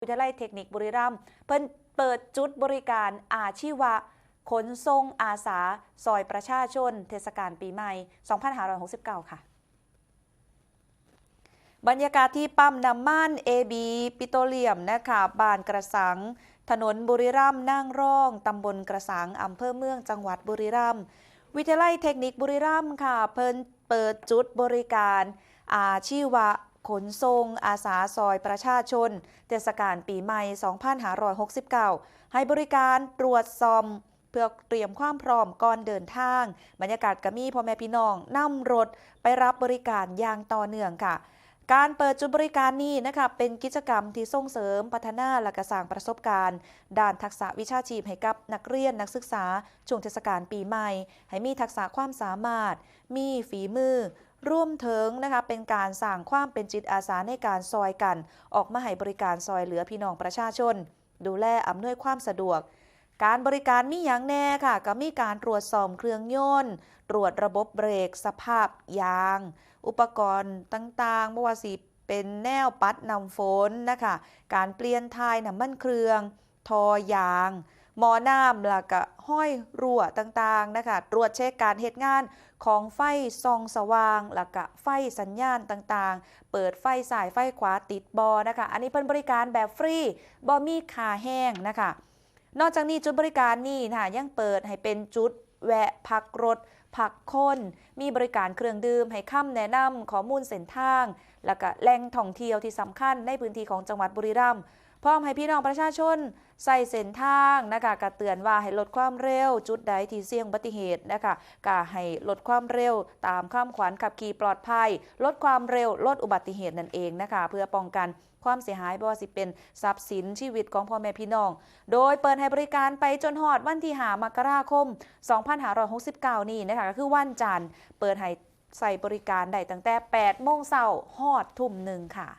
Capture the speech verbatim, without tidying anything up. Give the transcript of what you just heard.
ทยาลัยเทคนิคบุรีรัมย์ เพิ่นเปิดจุดบริการอาชีวะขนส่งอาสาซอยประชาชน เทศกาลปีใหม่ สองพันห้าร้อยหกสิบเก้า ค่ะ บรรยากาศที่ปั๊มน้ำมัน เอ บี ปิโตรเลียม นะคะ บ้านกระสัง ถนนบุรีรัมย์นางรอง ตำบลกระสัง อำเภอเมือง จังหวัดบุรีรัมย์ วิทยาลัยเทคนิคบุรีรัมย์ค่ะ เพิ่นเปิดจุดบริการอาชีวะขนส่งอาสาซอยประชาชน เทศกาลปีใหม่ สองพันห้าร้อยหกสิบเก้า ให้บริการตรวจซ่อม เพื่อเตรียมความพร้อมก่อนเดินทาง บรรยากาศก็มีพ่อแม่พี่น้องนำรถไปรับบริการอย่างต่อเนื่องค่ะ การเปิดจุดบริการนี้นะคะ เป็นกิจกรรมที่ส่งเสริมพัฒนาและก็สร้างประสบการณ์ ด้านทักษะวิชาชีพให้กับนักเรียนนักศึกษา ช่วงเทศกาลปีใหม่ ให้มีทักษะความสามารถ มีฝีมือ รวมถึงนะคะ เป็นการสร้างความเป็นจิตอาสาในการซอยกัน ออกมาให้บริการซอยเหลือพี่น้องประชาชน ดูแลอำนวยความสะดวก การบริการมีอย่างแน่ค่ะ ก็มีการตรวจซ่อมเครื่องยนต์ ตรวจระบบเบรก สภาพยาง อุปกรณ์ต่างๆ บ่ว่าสิเป็นแนวปัดน้ำฝนนะคะ การเปลี่ยนถ่ายน้ำมันเครื่อง ท่อยาง หม้อน้ำ แล้วก็ห้อยรั่วต่างๆ นะคะ ตรวจเช็คการเฮ็ดงานของไฟส่องสว่าง แล้วก็ไฟสัญญาณต่างๆ เปิดไฟซ้ายไฟขวาติดบ่นะคะ อันนี้เพิ่นบริการแบบฟรี บ่มีค่าแฮงนะคะ นอกจากนี้จุดบริการนี้นะคะ ยังเปิดให้เป็นจุดแวะพักรถ พักคน มีบริการเครื่องดื่ม ให้คำแนะนำ ข้อมูลเส้นทาง แล้วก็แหล่งท่องเที่ยวที่สำคัญในพื้นที่ของจังหวัดบุรีรัมย์ พร้อมให้พี่น้องประชาชนใช้เส้นทางนะคะ ก็เตือนว่าให้ลดความเร็ว จุดใดที่เสี่ยงอุบัติเหตุนะคะ ก็ให้ลดความเร็วตามคำขวัญขับขี่ปลอดภัย ลดความเร็ว ลดอุบัติเหตุนั่นเองนะคะ เพื่อป้องกันความเสียหาย บ่ว่าสิเป็นทรัพย์สินชีวิตของพ่อแม่พี่น้อง โดยเปิดให้บริการไปจนฮอดวันที่ห้า มกราคม สองพันห้าร้อยหกสิบเก้า นี้นะคะ ก็คือวันจันทร์ เปิดให้ใช้บริการได้ตั้งแต่ แปดโมงเช้า ฮอดทุ่มหนึ่งค่ะ